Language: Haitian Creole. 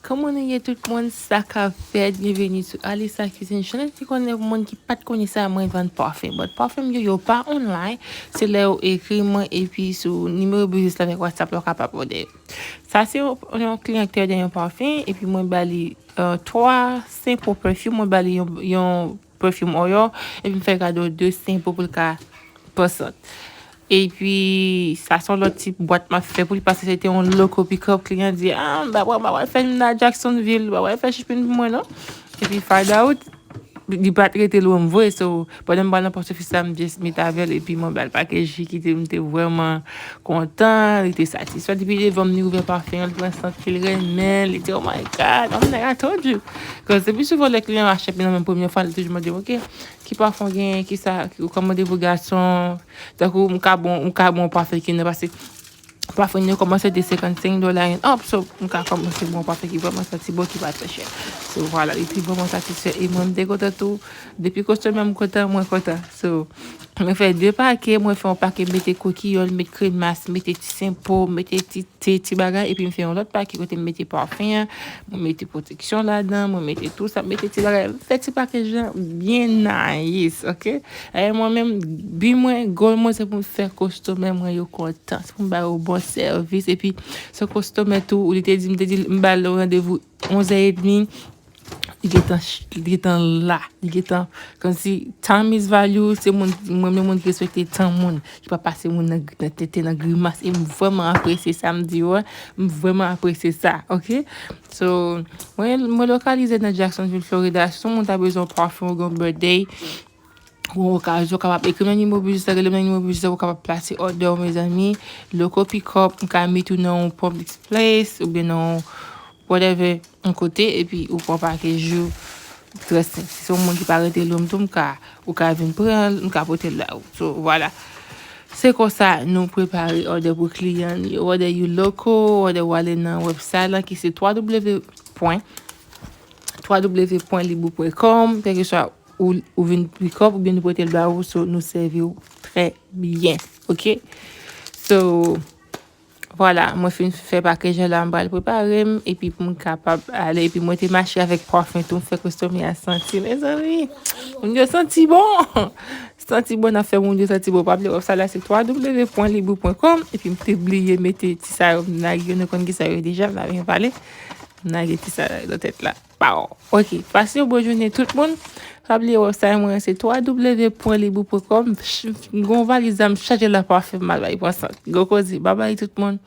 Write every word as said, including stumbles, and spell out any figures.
Kòman nou ye tout moun, sa k ap fèt? Byenveni sou Alisa Cuisine Channel. Ti konnen pou moun ki pa t konnen sa, mwen vann pafen. But pafen m yo, yo pa online. Se lè yo ekri mwen epi sou nimewo biznis la avèk WhatsApp la, w kapab òdè yo. Sa se yon, yon kliyan ki te òdè yon pafen, epi mwen ba li uh, twa sample perfume, mwen ba li yon, yon perfume oil, epi m fè kado de sample pou l ka pass out. Epi sa se yon lòt ti bwat m ap fè pou li, paske se te yon local pickup. Kliyan di, ah, m pa pral, m pa pral fè vin nan Jacksonville, m pa pral fè shipping pou mwen non. Epi find out, li pa t rete lwen m vre, so pandan m pral nan post office la, m just meet avè l, epi mwen ba l package li, ki te, m te vrèman kontan, li te satisfè. Depi devan m, li ouvè pafen an, li pran sant ke l renmen, li di, oh my God, I'm like, I told you. Cause depi souvan lè kliyan achte nan men premye fwa, li toujou mande m, ok, ki pafen w genyen, ki sa, ki, kòman de pou gason, tankou m ka bon, m ka bon pafen ki nan, paske pafen yo kòmanse de senkannsenk dola and up, so m ka kòmanse bon pafen ki vrèman santi bon, ki pa trè chè. So, vwala, li te vrèman satisfè, e mwen, m te kontan tou. Depi konsome m kontan, mwen kontan. So, mwen fè de pake, mwen fè yon pake, m mete kokiyòl, m mete kremas, m mete ti senpo, m mete ti te, ti bagay, epi m fè yon lòt pake kote m mete pafen an, mwen mete pwoteksyon ladan, mwen mete tou sa, m mete ti bagay, m fè ti pake jan byen nice, ok? E mwen menm, bi mwen, goal mwen, se pou m fè konsome mwen yo kontan, se pou m ba yo bon sèvis, epi se konsome tou, ou li te di, m te di, m ba l randevou onzè edmi, li gentan, li gentan la, li gentan, kòmsi time is value, se moun, mwen menm moun ki respekte tan moun, ki pa pase moun nan, nan tenten, nan grimas, e m vrèman apresye sa, m di yo, m vrèman apresye sa, ok? So, mwen, mwen lokalize nan Jacksonville, Florida, si yon moun ta bezwen yon pafen ou gen yon birthday, ou okazyon, ou kapab ekri m nan nimewo biznis la, rele m nan nimewo biznis la, ou kapab plase òdè w, mezanmi. Local pickup, m ka meet ou nan yon public place, oubyen nan yon whatever, yon kote, epi ou pran pakej ou trè senp. Si se yon moun ki pa rete lwen m tou, m ka, ou ka vin pran l, m ka pote l ba ou. So, vwala. Se konsa nou prepare òdè pou kliyan yo. Whether you local, whether ou ale nan website la ki se w w w pwen w w w pwen libou pwen kòm, kèlkeswa ou, ou vin pick up oubyen nou pote l ba ou, so nou sèvi w trè byen, ok? So, vwala, mwen fin fè pakej la, m pral prepare m, epi pou m kapab ale, epi mwen te mache avèk pafen tou, m fè konsome a santi, mezanmi, moun yo santi bon! Santi bon, n ap fè moun yo santi bon. Pa bliye, website la se w w w pwen libou pwen kòm, epi m te bliye mete ti sa yo, m lage yo, nou konn ki sa yo deja, m pa byen pale. M lage ti sa yo nan tèt la. Pow! Ok, pase yon bon jounen tout moun. Pa bliye website mwen se w w w pwen libou pwen kòm. M gon valiz la, m chaje la pafen, m al bay pran sant. Gwo koze, babay tout moun.